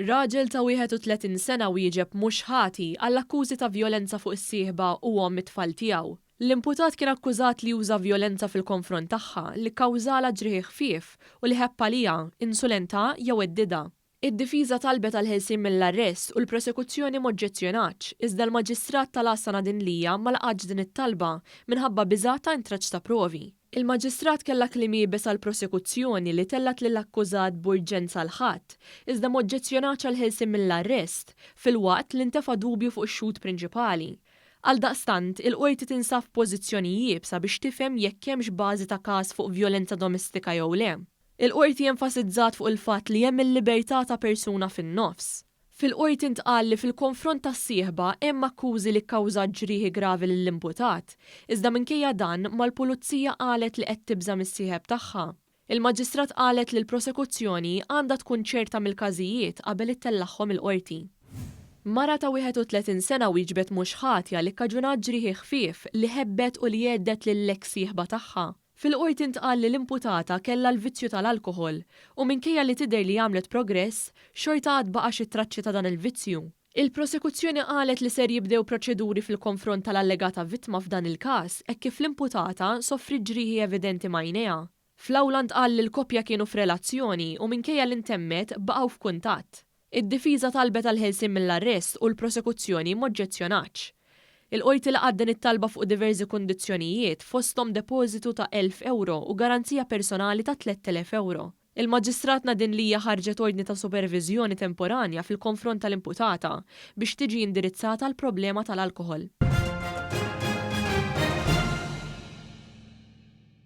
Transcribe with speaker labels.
Speaker 1: Raġel ta' 31 sena wieġeb mhux ħati għall-akkużi ta' vjolenza fuq is-sieħba u omm it-tfal tiegħu. L-imputat kien akkużat li uża vjolenza fil-konfront tagħha li kkawżalha ġrieħi ħfief u li ħebb għaliha, insulentha jew heddidha. Id-difiża talbet għall-ħelsien mill-arrest u l-prosekuzzjoni m'oġġezzjonatx, iżda l-Maġistrat tal-Għassa Nadine Lia ma laqgħetx din it-talba minħabba biża' ta' intraċċ ta' provi. Il-Maġistrat kellha kliem iebes għall-prosekuzzjoni li tellgħet lill-akkużat b'urġenza l-Ħadd, iżda m'oġġezzjonatx għall-ħelsien mill-arrest, filwaqt li ntefa' dubju fuq ix-xhud prinċipali. Għaldaqstant, il-Qorti tinsab f'pożizzjoni iebsa biex tifhem jekk hemmx bażi ta' każ fuq vjolenza domestika jew le. Il-Qorti enfasizzat fuq il-fatt li hemm il-libertà ta' persuna fin-nofs. Fil-Qorti ntqal li fil-konfront tas-sieħba hemm akkużi li kkawżat ġrieħi gravi lill-imputat, iżda minkejja dan mal-Pulizija qalet li qed tibża' mis-sieħeb tagħha. Il-Maġistrat qalet li l-prosekuzzjoni għandha tkun ċerta mill-każijiet qabel ittellagħhom il-Qorti. Mara ta' 31 sena wieġbet mhux ħatja li kkaġunat ġrieħi ħfief li ħebbet u li għeddet lill-eks sieħba tagħha. Fil-Qorti ntqal li l-imputata kellha l-vizzju tal-alkoħol u minkejja li tidher li għamlet progress, xorta għad baqa' xi traċċi ta' dan il-vizzju. Il-Prosekuzzjoni qalet li ser jibdew proċeduri fil-konfront tal-allegata vittma f'dan il-każ hekk kif l-imputata sofriet ġrieħi evidenti m'għajnejha. Fl-awla ntqal li l-koppja kienu f'relazzjoni u minkejja li ntemmet baqgħu f'kuntatt. Id-difiża talbet għall-ħelsien mill-arrest u l-prosekuzzjoni m'oġġezzjonatx. Il-Qorti laqgħet din it-talba fuq diversi kundizzjonijiet, fosthom depożitu ta' 1,000 ewro u garanzija personali ta' 3,000 ewro. Il-Maġistrat Nadine Lia ħarġet ordni ta' superviżjoni temporanja fil-konfront tal-imputata biex tiġi indirizzata l-problema tal-alkoħol.